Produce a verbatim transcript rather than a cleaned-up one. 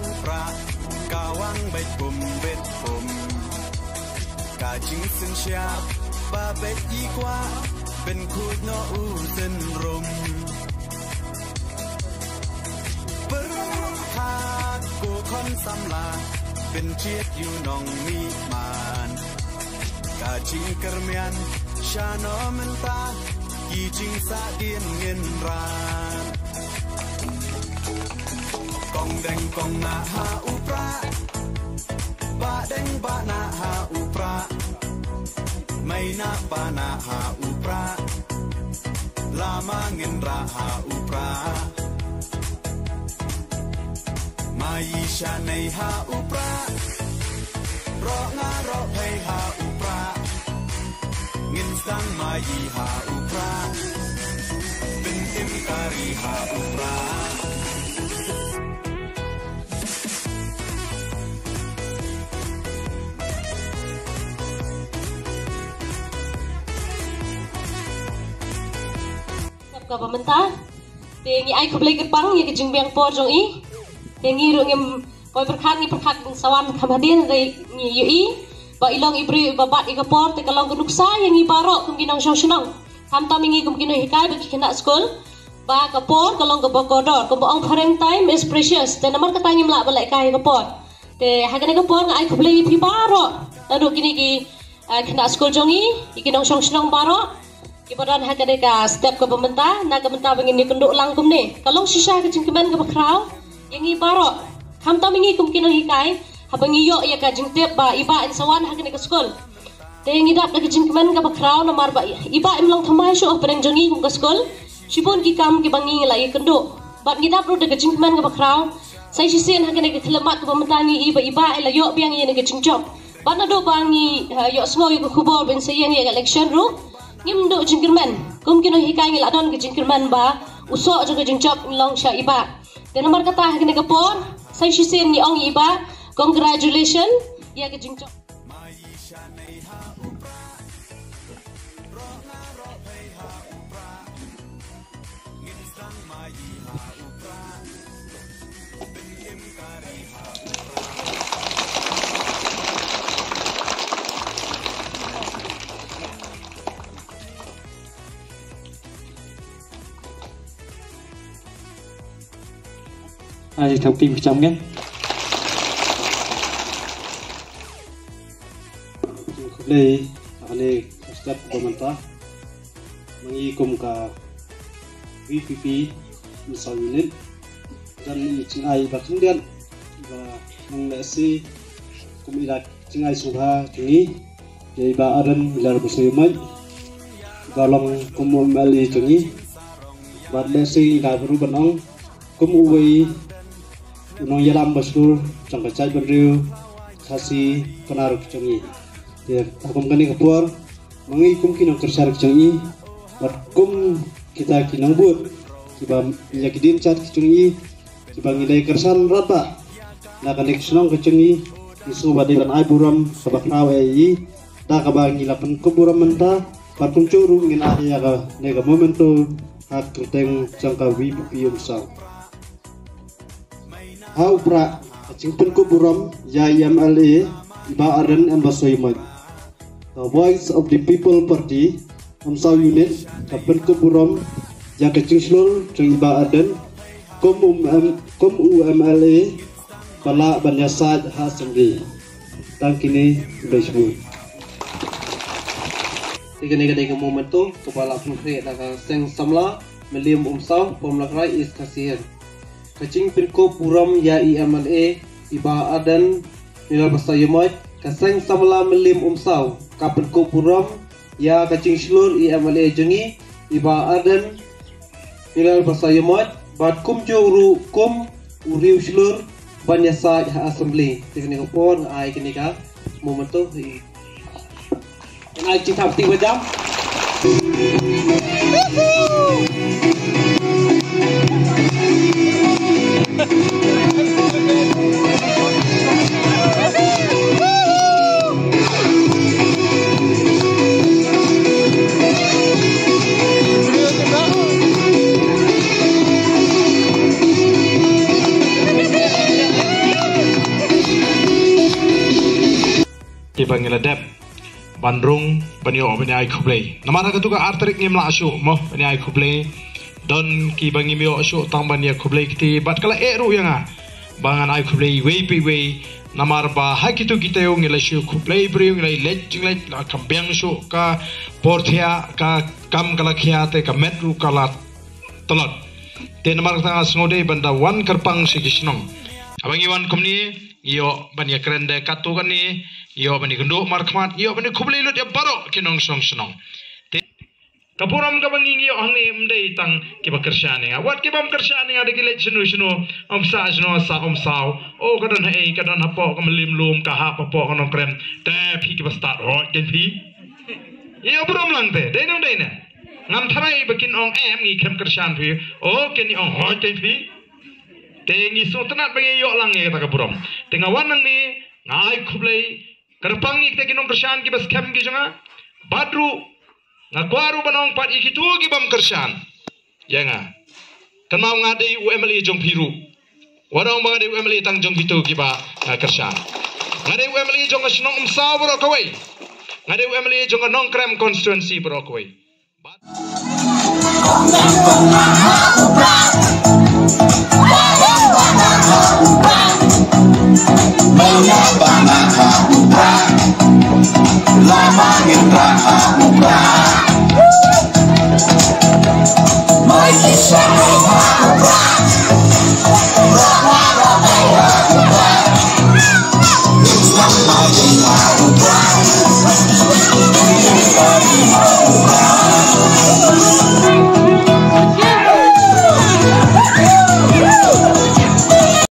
U Prah ka wang beit pum beit pum. Ka jingsynshar ba beit i kwah, pynkhuid noh u synrum. Pyrkhat ko khon samla, pynjied ïa u nongmihman. Ka jingkyrmen shano mynta, ki jingsahdien ngin ran. Kong deng kong nah ha U Prah, bah deng bah nah ha U Prah, mei nah pa nah ha U Prah, lama ngin rah ha U Prah. Mai sha nei ha U Prah, roh nga roh phei ha U Prah, ngin sdang mai ha U Prah, pyntim kari ha U Prah. Kaba mynta te ngi ai khublei kyrpang ïa ka jingbiang por jong i. Te ngi ruh ngim poi pyrkhat, ngi pyrkhat sa wan kham hadien, hynrei ngi ïohi ba i long i briew iba bat ïa ka por, te ka long ka nuksa ïa ngi baroh kum ki nongshong shnong. Khamtam ïa ngi kum ki nonghikai bad ki khynnah skul, ba ka por ka long kaba kordor, kumba ong phareng, time is precious. Te namar kata ngim lah ban lehkai ïa ka por. Te ha kane ka por nga ai khublei ïa phi baroh, naduh kine ki, ah, khynnah skul jong ngi, ïa ki nongshong shnong baroh kiba don ha kane ka step kaba mynta, na ka bynta ba ngin ïakynduh lang kumne. Ka long shisha ka jingkmen kaba khraw ïa ngi baroh, khamtam ïa ngi kum ki nonghikai, haba ngi ïoh ïa ka jingtip ba i Bah in sa wan ha kane ka skul. Te ngi dap da ka jingkmen kaba khraw namar ba i Bah im long thymmai shuh hapdeng jong ngi kum ka skul. Shibun ki kam kiba ngi la ïakynduh. Bad ngi dap ruh da ka jingkmen kaba khraw, sa shisien ha kane ka khyllipmat kaba mynta ngi ïohi ba i Bah i la ïoh biang ïa kane ka jingjop. Bad naduh ba ngi, eh, ïohsngew ïa ka khubor ba in sa ïeng ïa ka election ruh, ngim duh jingkyrmen. Kum ki nonghikai ngi la don ka jingkyrmen ba u soh jong ka jingjop in long sha i Bah. Te namar kata ha kane ka por, sa shisien ngi ong ïa i Bah, congratulation ïa ka jingjop. Ai, thang tim cham ngen. Khublei, ani step ba mynta. Mangi kum ka V P P, Umsaw unit. Dan i jingai ba khyndiat, ba nang lehse, kum i la jingai sngewbha jong ngi, ïa i Bah Ardent Miller Basaiawmoit, ba long kum u M L A jong ngi. Bad lehse i la bru ban ong, kum uwei u nongïalam bashlur jong ka jaitbynriew Khasi Pnar jong ngi. Te ha kum kane ka por, mangi kum ki nongkyrshan ki jong ngi, bad kum kita ki nongbud, kiba ïa ki dienjat ki jong ngi, kiba ngi dei kyrshan radbah na kane ka shnong ka jong ngi, ngi sngewbha dei ban ai burom kaba khraw ïa i, da kaba ngi la pynkup burom mynta, bad kumjuh ruh ngin ai ïa kane ka memento ha kyrteng jong ka V P P Umsaw. Ha u Prah, ka jingpynkup burom ïa i M L A, i Bah Ardent M Basaiawmoit. The Voice of the People Party, Umsaw Unit, ka pynkup burom ïa ka jingshlur jong i Bah Ardent kum u M-, kum u M L A ba lah ban ïasaid ha Assembly. Tang kine, khublei shibun. Te kane ka dei ka memento kaba la pynkhreh da ka Seng Samla Mylliem Umsaw, Pamlakrai, East Khasi Hills. Ka jingpynkup burom ïa i M L A, i Bah Ardent Miller Basaiawmoit, ka Seng Samla Mylliem Umsaw ka pynkup burom ïa ka jingshlur i M L A jong ngi, i Bah Ardent Miller Basaiawmoit, bad kumjuh ruh kum u riewshlur ban ïasaid ha Assembly. Te kane ka por nga ai kane ka memento i Ngan ai jingthap kti ba jam. ngi la dep ban rung ban ïoh ban ïai khublei. Namar ha katu ka ar tarik ngim lah shuh mo ban ïai khublei. Don kiba ngim ïoh shuh tang ban ïai khublei kti bad ka la eh ruh ïa nga ba ngan ai khublei iwei pa iwei. Namar ba ha kitu ki taïew ngi la shu khublei briew, ngi la leit jingleit, la kam biang shuh ka por thiah, ka kam ka la khia te ka met ruh ka la tlot. Te namar kata nga sngew dei ban da wan kyrpang sha ki shnong. Haba ngi wan kumne, ngi ïoh ban ïakren de katto katne, ngi ïoh ban ïakynduh markhmat, ngi ïoh ban ïakhublei lut ïa baroh ki nongshong shnong. Te ka burom kaba ngi ïoh hangne ym dei tang kiba kyrshan ïa nga. Wat ki bym kyrshan ïa nga, da ki leit shano shano, ym sah shano sah, ym saw. O, ka don haei, ka don hapoh ka mylliem lum, ka hap hapoh ka Nongkrem. Te phi kiba stad, hooid kein phi. Ïa burom lang te, dei ne ym dei ne? Ngam tharai ba kin ong em, ngi khlem kyrshan phi. O, kin ong hooid kein phi. Te ngi sngewtynnat ba ngi ïoh lang ïa kata ka burom. Te nga wan nangne, nga ai khublei, kyrpang ïa kita ki nongkyrshan kiba skhem ki jong nga. Bad ruh nga kwah ruh ban ong pat ïa kito ki bym kyrshan ïa nga. Kynmaw nga dei u M L A jong phi ruh. Wat ong ba nga dei u M L A tang jong kito kiba, ah, kyrshan. Nga dei u M L A jong ka shnong Umsaw baroh kawei. Nga dei u M L A jong ka Nongkrem constituency baroh kawei.